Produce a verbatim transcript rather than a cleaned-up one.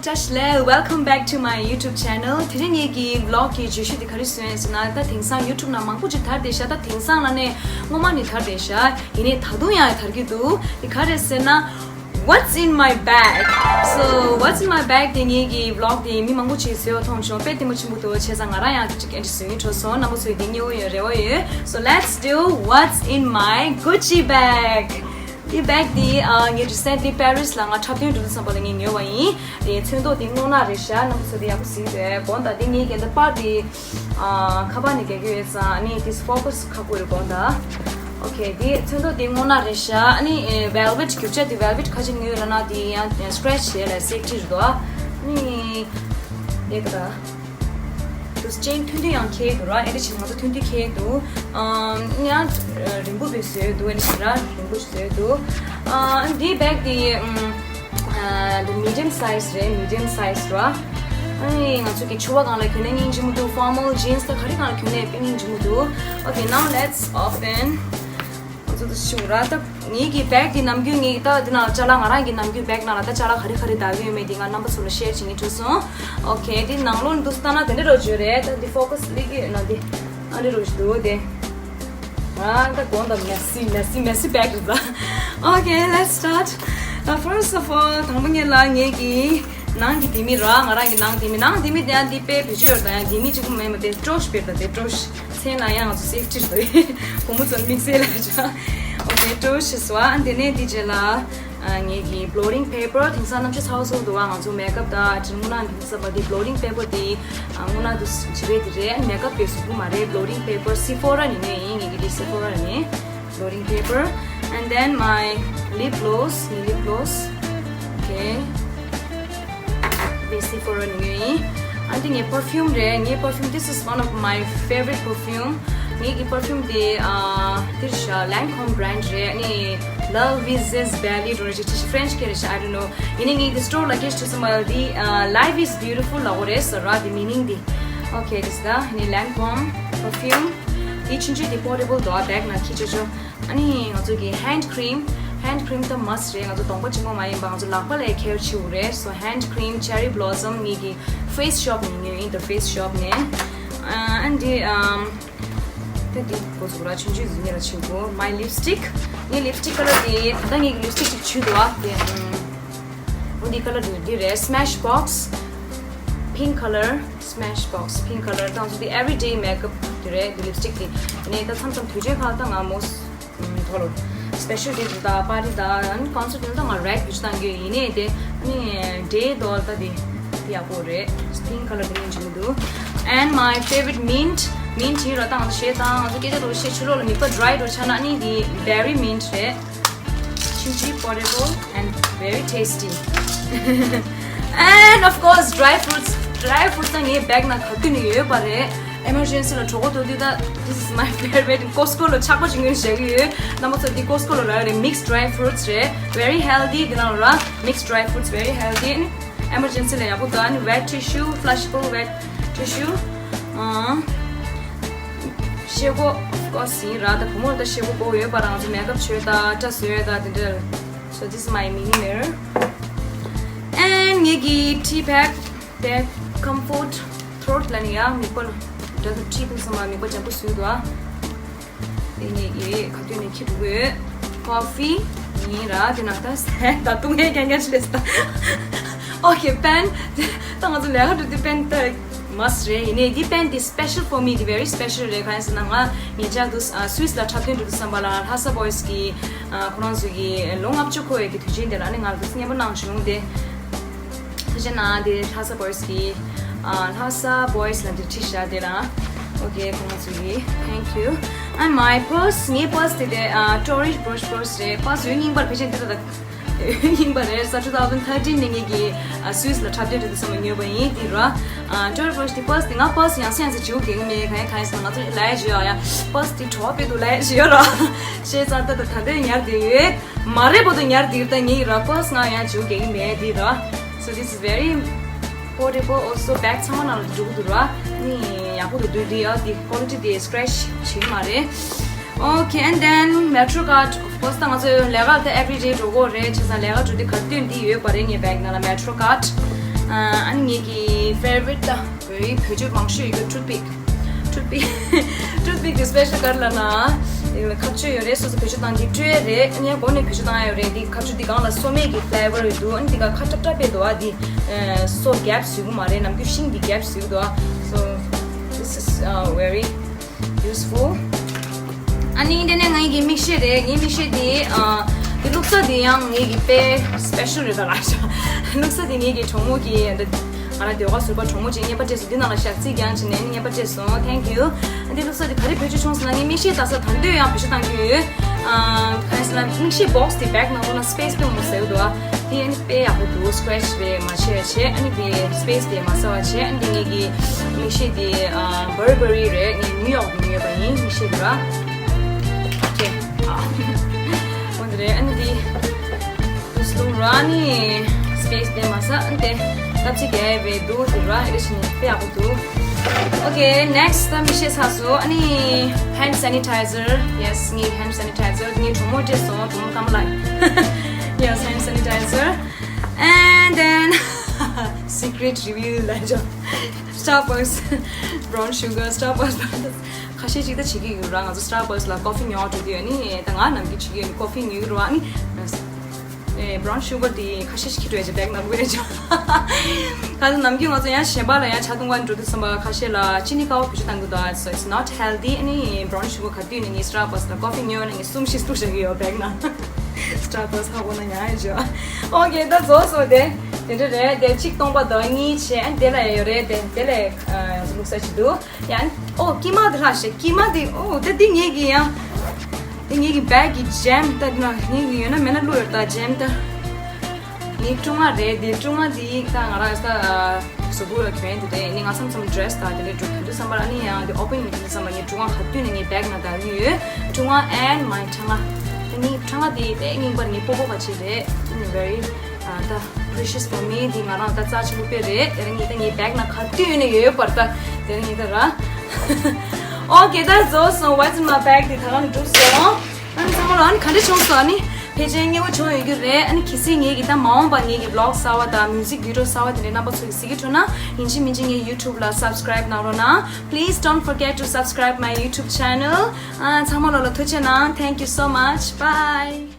བཀྲ་ཤིས་བདེ་ལེགས། Welcome back to my YouTube channel. དེ་རིང་ངེད་ཀྱི་vlog གི་བརྗོད་གཞི་དེ་ག་རེ་བཟོས་ཡིན་ཟེར་ན། ད་དེང་སང་YouTube ནང་མང་པོ་ཅིག་དར་བསྡད་ཤག་ད་དེང་སང་ལ་ནས་སྔོན་མ་ནས་དར་བསྡད་ཤག་ཡིན་ནའི་ད་དུང་ཡང་དར་གྱི་འདུག་དེ་ག་རེ་ཟེར་ན། What's in my bag? So, what's in my bag དེ་ངེད་ཀྱི་vlog དེ་མི་མང་པོ་ཅིག་བཟོས་པ་མཐོང་བྱུང་། དཔེ་ལྟད་མོ་ཆེན་པོ་འདུག་བྱས་ཙང་ང་རང་ཡང་ཅིག་ཨེ་འདྲ་བཟོ་ཡིན་འགྲོ་སོང་། རྣམ་པ་ཚོས་དེ་མཉེས་པོ་ཡོད་རེ་བ་ཡོད། So, let's do what's in my Gucci bag. དེ་bag དེ་ཨ་ངས་recently Paris ལ་ང་འཁྲབ་སྟོན་འགྲོ་དུས་ཙམ་པ་ལ་ངས་ཉོས་པ་ཡིན། དེ་ཚོན་མདོག་དེ་སྔོ་ནག་རེད་ཤག་རྣམ་པ་ཚོ་དེ་ཡག་པོ་གཟིགས་དེ་དགོངས་དག་དེ་ངས་གན་ད་པར་དེ་ཨ་ཁ་པར་ནས་རྒྱག་གི་ཡོད་ཙང་ཨ་ནི་དེ་focus ཁག་པོ་རེད་དགོངས་དག Okay དེ་ཚོན་མདོག་དེ་སྔོ་ནག་རེད་ཤག་ཨ་ནི་velvet རྒྱུ་ཆ་དེ་velvet ཁ་ཅིག་ཉོས་ལ་ན་དེ་ཡང་scratch བྱས་ལ་safety རེད་དོ། ཨ་ནི་དེ་ག་ད། དུ་ཅན་ཐུང་ཐུང་ཡང་ཁེལ་འདུག་ར། ཨེ་འདྲ་བྱས་ང་ཚོ་ཐུང་ཐུང་ཁེལ་འདུག་ཨམ་ཡང་རིང་པོ་བས་བཟོས་འདུག་ཨེ་འདྲ་བྱས་ར་རིང་པོ་བཟོས་འདུག་ཨ་འདི་bag དེ་ཨམ་the medium size རེད། medium size ར། ཨ་ནི་ང་ཚོ་གི་ཕྱུ་པ་སྒང་ལ་གྱོན་ན་སྙིང་རྗེ་མོ་འདུག formal jeans ད་ག་རེ་སྒང་ལ་གྱོན་ན་དཔེ་སྙིང་རྗེ་མོ་འདུག Okay, now let's open. ང་ཚོ་དུ་ཤུགས་ར་ད་ངེད་ཀྱི་bag དེ་ནམ་རྒྱུན་ངེད་ཀྱི་ད་འདི་ནང་ཅ་ལག་ང་རང་གི་ནམ་རྒྱུན་bag ནང་ལ་ད་ཅ་ལག་ག་རེ་ག་རེ་བསྡད་ཀྱི་ཡོད་མེད་དེ་ང་རྣམ་པ་ཚོ་ལ་share བྱེད་ཀྱི་འགྲོ་སོང་། Okay དེ་ནང་ལོགས་འདུག་ལྟ་ན་དེ་འདྲ་རོ་བརྗོད་རེད། ད་འདི་focus སླེབས་ཀྱི་ཡོད་ན་དེ་ཨ་འདྲ་རོ་ཞིག་འདུག་དེ་ང་ད་དགོངས་དག messy messy messy bag རེད་ད། Okay, let's start. Uh, first of all དང་པོ་ཉིད་ལ་ངེད་ཀྱི་ནང་གི་ལྡེ་མིག་ར། ང་རང་གི་ནང་ལྡེ་མིག་ནང་ལྡེ་མིག་དེ་ཡང་འདི་དཔེ་བེད་སྤྱོད་ཡོད་ད་ཡང་ལྡེ་མིག་གཅིག་པུ་མེད་མ་དེ་ཀྲོ་ཤི་པེར་ད་དེ་ཀྲོ་ཤི། མཚན་ལ་ཡང་ང་ཚོ་safety རེད། བུ་མོ་ཚོ་དམིགས་བསལ་ལ་ཆ། Okay ཀྲོ་ཤི་སོ། ཨ་འདི་ནས་འདི་རྗེས་ལ་ཨ་ངེད་ཀྱི་blotting paper དེང་སང་གནམ་གཤིས་ཚ་བ་ཚ་བོ་འདུག་བ། ང་ཚོ་makeup དང་དྲི་ངོ་ན་འདི་ཚོ་བ་འདི་blotting paper དེ་ཨ་སྔོ་ནག་དུ་བྱེད་པའི་དེ་རེད། makeup དེ་གཟུགས་པོ་མ་རེད། blotting paper Sephora ནས་ཉོས་ཡིན། ངེད་ཀྱི་དེ་Sephora ནས་blotting paper and then my lip gloss ངའི་lip gloss okay Basic for a new ཡིན། ཨ་འདི་ངའི་perfume རེད། ངའི་perfume this is one of my favorite perfume. ངའི་གི་perfume དེ་ཨ་དེ་རེད་ཤག Lancôme brand རེད། ཨ་ནི་Love is this belly འགྲོ་རེད་ཅིག French སྐད་རེད་ཤག I don't know. ཡིན་ནའི་ངའི་གི་store ལ་སྐད་ཆ་དྲིས་སོང་བ་དེ་ཨ་life is beautiful ལབ་དགོས་རེད་ཟེར་ར། དེ་meaning དེ okay this is the ནི་Lancôme perfume དེ་ཆུང་ཆུང་དེ་portable འདུག bag ནང་འཁྱེར་ཆོག་ཆོག་ཨ་ནི་ང་ཚོ་གི་hand cream hand cream ད་must རེད། ང་ཚོ་གདོང་པ་གཅིག་པོ་མ་ཡིན་པ་ང་ཚོ་ལག་པ་ལ་care བྱེད་དགོས་རེད། So hand cream Cherry Blossom ངེད་ཀྱི Face Shop ནས་ཉོས་ཡིན། The Face Shop ནས་ཨ་འདི་ཨམ་ད་འདི་འགོ་ཚུགས་ར་ཆུང་ཆུང་ཟིན་ཉེ་ར་ཆེ་གོ My lipstick ངའི་lipstick color དེ་ད་ངེད་ཀྱི་lipstick ཅིག་བྱུས་འདུག་ཨ་དེ་ཨམ་འོ་འདི་color དེ་འདི་རེད། Smashbox pink color Smashbox pink color ད་ང་ཚོ་འདི་everyday makeup དེ་རེད། འདི་lipstick དེ་ཡིན་ནའི་ད་མཚམས་མཚམས་དུས་ཆེན་ཁག་ད་ང་མོ་ཐོ་ལོ། special day དང་party དང་concert དང་ང་red བྱས་བཏང་གི་ཡིན་ནའི་དེ་ནི་day དོ་ལ་ད་དེ་དེ་ཡག་པོ་རེད། pink color དེ་ནི་འཇུ་མི་འདུག And my favorite mint mint ཡིན་ར། ད་ང་ཚོ་བཤད་དང་ང་ཚོ་སྐད་ཆ་དོ་བཤད་ཆུ་ལོག་ལ་མིད་པ་dry དོ་ཆ་ན་ནི་དེ་berry mint རེད། ཆུང་ཆུང་portable and very tasty and of course dry fruits dry fruits ད་ངའི་bag ནང་ག་དུས་ནས་ཡོད་པ་རེད། Emergency ལ་གྲོད་ཁོག་ལྟོགས་དུས་ད། This is my favorite Costco ལ་ཆག་པ་ཅིག་ཉོས་བཞག་གི་ཡོད། རྣམ་པ་ཚོ་འདི་Costco ལ་རག་རེད། Mixed dry fruits རེད། Very healthy འདི་ནང་ལ་ར། Mixed dry fruits very healthy Emergency ལ་ཡག་པོ་འདུག་ཨ་ནི་wet tissue flushable wet tissue ཨང་། ཤེལ་སྒོ་of course ཡིན་ར། ད་བུ་མོ་ལ་ད་ཤེལ་སྒོ་དགོས་ཡོད་པ་རང་ཚོ་makeup བྱོས་ད་སྐྲ་བཟོས་ད་དེ་འདྲ། So this is my mini mirror and ངེད་ཀྱི་tea bag དེ་comfort throat ལ་ནི་ཡ་མིག་པ་ལ་འདྲ་ད་tea ཕུན་སུམ་མ་མིག་པ་འཇམ་པོ་བཟོས་འདུག་ཨ། དེ་ནས་ཡི་ག་དུས་ནས་ཁྱི་འགྲོ་གི་ཡོད། Coffee ཡིན་ར། དེ་ན་ད་ད་དུང་ངས་རྐྱང་རྐྱང་ཞིག་རེད་ད། Okay pen ད་ང་ཚོ་ལས་ཀ་འགྲོ་དུས་pen ད་must རེད། ཡིན་ནའི་འདི་pen འདི་special for me འདི་very special རེད། གང་ཡིན་ཟེར་ན་ང་ཉེ་ཆར་དུ་Swiss ལ་འཁྲབ་སྟོན་འགྲོ་དུས་ཙམ་པ་ལ་Lhasa Boys གི་ཁོ་རང་ཚོ་གི་ལོ་ལྔ་བཅུ་འཁོར་བའི་གི་དུས་ཆེན་དེ་ལ་ནི་ང་ལ་དུ་སྙན་པོ་གནང་བྱུང་སྟེ། ཐུགས་རྗེ་གནང་། དེ་Lhasa Boys གི་ཨ་Lhasa Boys ལ་འདིར་ཁྲིད་བཞག་དེ་ལ། Okay ཁོང་ཚོ་གི་thank you and my purse ངའི་purse དེ་དེ་ཨ་Tory Burch purse རེད། purse ཡོད་རྙིང་པར་ཕལ་ཆེར་འདི་ལ་རྙིང་པ་རེད། ས་two thousand thirteen ནས་ངེད་ཀྱི་ཨ་Swiss ལ་འཁྲབ་སྟོན་འགྲོ་དུས་ཙམ་པ་ཉོས་པ་ཡིན། དེ་ར་ཨ་Tory Burch དེ་purse དེ་ང་purse ཡང་སེ་ཡང་སེ་བྱེད་དགོས་ཀྱི་མེད། གང་ཡང་གང་ཡང་ཟེར་ན་ང་ཚོ་ལ་ཡ་བྱེད་ཡ་ཡ་purse དེ་གྲོགས་དཔེ་འདུག་ལ་ཡ་བྱེད་ཡ་ར་ཤེས་ཙང་ད་ད་ད་ལྟ་ཉར་བསྡད་ཡོད། མ་རེད་པོ་དུ་ཉར་འདིར་ད་ངའི་ར་purse ང་ཡང་བྱུང་གེགས་མེད་འདི་ར། So this is very portable also bag ཚང་མ་ནང་ལ་འཇུག་འདུག་ར། ནི་ཡག་པོ་འདུག་འདི་ཡ་འདི་quality འདི་scratch བྱེད་མ་རེད། Okay and then metro card of course ད་ང་ཚོ་ལས་ཀ་ད་everyday འགྲོ་གོ་རེད། བྱས་ཙང་ལས་ཀ་འགྲོ་དུས་ག་དུས་འདི་ཡོད་པ་རེད། ངའི་bag ནང་ལ་metro card ཨ་ནི་ངེད་ཀྱི་favorite ད་བོད་ཡིག་བེད་སྤྱོད་མང་ཤོས་ཡོད་ཀྱི་toothpick toothpick toothpick དེ་special ག་རེ་ལབ་ན། དེ་ལ་ཁ་གཅོད་ཡོད་རེད། སོ་སོ་བེད་སྤྱོད་བཏང་གི་སྤྲོད་རེད། ཨ་ནི་ཡང་སྒོ་ནས་བེད་སྤྱོད་བཏང་ཡ་ཡོད་རེད། དེ་ཁ་གཅོད་དེ་སྒང་ལ་སོ་མེད་ཀྱི་flavor ཡོད་འདུག་ཨ་ནི་དེ་ག་ཁ་ཏྲ་ཏྲ་པེ་འདུག་ཨ་དེ་སོ་རྒྱབ་བཟོས་གི་མ་རེད། ནམ་རྒྱུན་ཤིང་དེ་རྒྱབ་བཟོས་གི་འདུག so this is uh, very useful. ཨ་ནི་དེ་ནས་ངའི་གི་མིག་ཤེལ་རེད། ངའི་མིག་ཤེལ་དེ་ཨ་དེ་བླུགས་ས་དེ་ཡང་ངའི་གི་དཔེ་special རེད་ད་ལ། བླུགས་ས་དེ་ངའི་གི་གྲོགས་མོ་གི་ང་རང་ཟློས་གར་ཟུར་པ་གྲོགས་མོ་གཅིག་རྔན་པ་སྤྲད་སོང་། འདི་ནང་ལ་ཞག་རྩིས་རྒྱག་བྱས་ནས་རྔན་པ་སྤྲད་སོང་། Thank you. ཨ་འདི་བླུགས་ས་དེ་ག་རེ་བེད་སྤྱོད་བྱུང་ཟེར་ན། ངའི་མིག་ཤེལ་ལྟ་ས་ད་དུང་ཡང་བེད་སྤྱོད་བཏང་གི་ཡོད། ཨ་ག་རེ་ཟེར་ན་མིག་ཤེལ་box དེ་bag ནང་ལོགས་ན་space དཔེ་མང་པོ་ཟེར་གི་འདུག་ཨ། དེ་ཨ་ནི་དཔེ་ཡག་པོ་འདུག scratch དཔེ་མ་བྱས་བྱས། ཨ་ནི་དེ་space དེ་མ་ཟ་བ་བྱས། ཨ་ནི་དེ་ངེད་ཀྱི་མིག་ཤེལ་དེ་ཨ་Burberry རེད། ངས་ནིའུ་ཡོག་ནས་ཉོས་པ་ཡིན། མིག་ཤེལ་དེ་ར། ཨོ་ཁེ། ཨ་འོ་འདི་རེད། ཨ་ནི་དེ་དུས་སུ་ར་ནི་space དེ་མ་ཟ། ཨ་ནི་དེ་སྟབས་ཅིག་རྒྱལ་བའི་འདུག་དེ་ར་ཨེ་རེ་བྱས་ནས་དཔེ་ཡག་པོ་འདུག་ཨོ་ཁེ། next ད་མིག་ཤེལ་ཚར་སོང་། ཨ་ནི་hand sanitizer. Yes ངའི་hand sanitizer ངའི་གྲོགས་མོ་སྤྲད་སོང་། གྲོགས་མོ་སྐམ་ལ། Yes hand sanitizer. And then secret reveal ལ་ཇོ། Starbucks brown sugar Starbucks ཁ་ཤས་ཅིག་ད་བྱེད་ཀྱི་ཡོད་ར། ང་ཚོ་Starbucks ལ་coffee ཉོ་འགྲོ་དུས་ཨ་ནི་ད་ང་ནམ་རྒྱུན་བྱེད་ཀྱི་ཡོད། coffee ཉོ་གི་ར། ཨ་ནི་ཨེ་brown sugar དེ་ཁ་ཤས་ཤིག་འཁྱེར་འགྲོ་ཡ་ཅིག་bag ནང་ལ་བླུགས་ཡ་ཅིག་ད་ནམ་རྒྱུན་ང་ཚོ་ཡང་གཞན་པ་ལ་ཡང་ཇ་འཐུང་ག་འགྲོ་དུས་ཙམ་པ་ཁ་ཤས་ལ་ཅི་ནི་ཀ་བ་བེད་སྤྱོད་གཏང་གི་འདུག so it's not healthy. ཨ་ནི་brown sugar ག་དུས་ནས་ངས་Starbucks ལ་coffee ཉོས་ནས་ངས་གསུམ་བཞི་བླུགས་བཞག་གི་ཡོད་bag ནང་། Starbucks ཧ་གོ་ན་ཉག་ཡ་ཅིག་ཨོ་ཁེ། ད་རྫོགས་སོང་། དེ་དེ་འདྲ་རེད། དེ་གཅིག་སྟོང་པ་དང་གཉིས་བྱས། ཨ་ནི་དེ་ལ་ཡོད་རེད། དེ་དེ་ལ་ང་ཚོ་བླུགས་ས་ཅིག་འདུག་ཡང་ཨོ་དཀྱིལ་མ་དེ་ལྷག་ཤག་དཀྱིལ་མ་དེ། ཨོ་ད་འདི་ངེད་ཀྱི་ཡང་དེ་ངེད་ཀྱི་bag གི་gem ད་འདི་ན་ངེད་ཀྱི་ཡོད་ན་མེད་ན་བླུགས་ཡོད་ད་gem ད། ངའི་སྲུང་མ་རེད། དེ་སྲུང་མ་དེ་ད་ང་རང་ད་གཟུགས་པོ་ལ་གྱོན་དེ་རེད། ནི་ང་མཚམས་མཚམས་dress ད་དེ་འདྲ་འགྲོ་གྱོན་དུས་ཙམ་པ་ལ་ནི་ཡང་དེ་open ཡོང་དུས་ཙམ་པ་ངའི་སྲུང་མ་ག་དུས་ནས་ངའི་bag ནང་ད་ནི་ཡོད། སྲུང་མ་and my སྲང་ང་། དེ་ནི་སྲང་ང་དེ་དཔེ་རྙིང་པ་ངའི་སྤོ་བོ་ག་ཅིག་རེད། ནི་very ད་precious for me དེ་ང་རང་ད་རྩ་ཆེན་པོ་དཔེ་རེད། དེ་རིང་ངས་ད་ངའི་bag ནང་ག་དུས་ནས་ཡོད་པར་ད་དེ་རིང་ངས་ད་ར། ཨོ་ཁེ། ད་རྫོགས་སོང་། What's in my bag དེ་ད་ག་ནས་གྲུབ་སོང་། ཨ་ནི་ཚང་མ་ལ་ཨ་ནི་ག་འདྲ་བྱུང་སོང་། ཨ་ནི་ཕལ་ཆེར་མཉེས་པོ་བྱུང་ཡོད་རྒྱུ་རེད། ཨ་ནི་གལ་སྲིད་ངེད་ཀྱི་ད་མ་འོངས་པ་ངེད་ཀྱི་vlog གསར་བ་དང་music video གསར་བ་དེ་འདྲའི་རྣམ་པ་ཚོ་གིས་གཟིགས་ཀྱི་འདུག་ན་ཡིན་གཅིག་མིན་གཅིག་ངའི་YouTube ལ་subscribe གནང་རོགས་གནང་། Please don't forget to subscribe my YouTube channel. ཨ་ཚང་མ་ལ་ལ་ཐུགས་རྗེ་གནང་། Thank you so much. Bye.